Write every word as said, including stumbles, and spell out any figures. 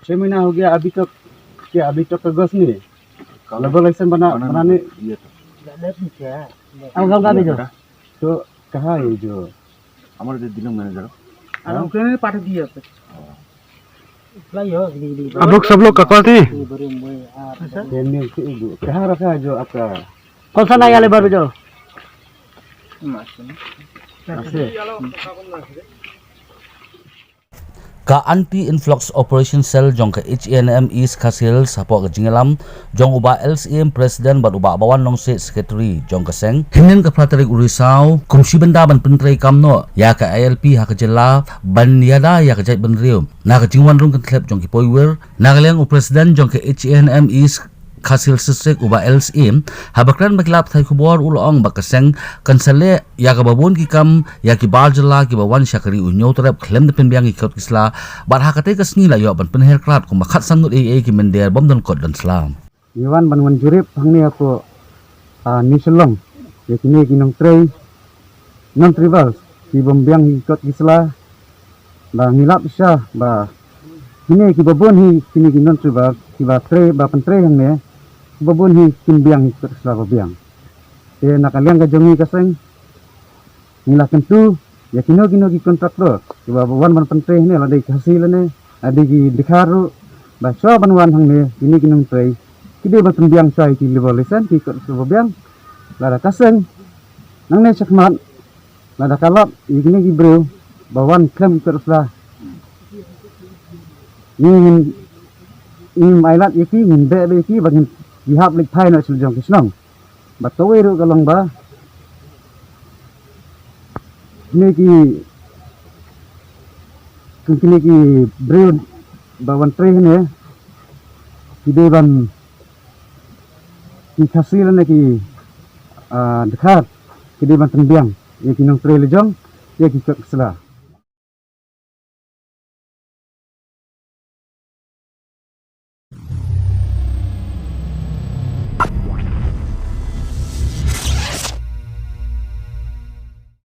छह महीना हो गया, अभी तक, क्या अभी तक अगस्त नहीं? लेबर लाइसेंस बना, बनाने, ये तो। हम लोग का भी जो। तो कहाँ है जो? हमारे जो दिल्ली मैनेजर। हाँ? आप लोग सब लोग का कॉल थी? ये नहीं, कहाँ रखा है जो आपका? कौन सा नया लेबर भी जो? ऐसे। Ka Anti Influx Operation Cell jong ka H A N M East Khasi Hills hapoh ka jingïalam jong u Bah L C M President bad u Bah Bawan Nongsiej Secretary jong ka seng, hynnin ka phra tarik u Risaw, kum shi bynta ban pyntrei kam noh ïa ka I L P ha ka jylla ban ïada ïa ka jaitbynriew na ka jingwan rung kynthlep jong ki poiwir, na ka liang u President jong ka H A N M East Khasi Hills District u Bah L C M, haba kren bad ki lad pathai khubor u la ong ba ka seng kan sa leh ïa kaba bun ki kam ïa ki bar jylla kiba wan sha ka ri u Hynñiewtrep khlem da pynbiang ki kot ki sla, bad ha katei ka sngi la ïoh ban pynher krad kumba khatsan ngut eiei ki mynder bym don kot don sla. Ngi wan ban wan jurip hangne hapoh, ah, New Shillong ïa kine ki nongtrei non-tribals ki bym biang hi kot ki sla. Ba ngi lap sha ba kine kiba bun hi, kine ki non-tribals kiba trei, ba pyntrei hangne, kiba bun hi kim biang hi kot sla ba biang. Te na ka liang ka jong ngi ka seng, ngi la kyntu ïa kino kino ki contractor kiba wan ban pyntrei hangne, la dei ki Khasi lane la dei ki Dkhar ruh, ba shuwa ban wan hangne kine ki nongtrei ki dei ban pynbiang shuwa ïa ki labour license ki kot sla ba biang. Lada ka seng nangne shakhmat, lada ka lap ïa kine ki briew ba wan khlem kot sla, ngin, ngin ai lad ïa ki, ngin beh beh ïa ki, ba ngin ïa hap leit phai noh sha la jong ki shnong. Bad kawei ruh ka long ba kine ki, kine ki briew ba wan trei hangne ki dei ban, ki Khasi lane ki, ah, Dkhar ki dei ban pynbiang ïa ki nongtrei la jong ïa ki kot sla.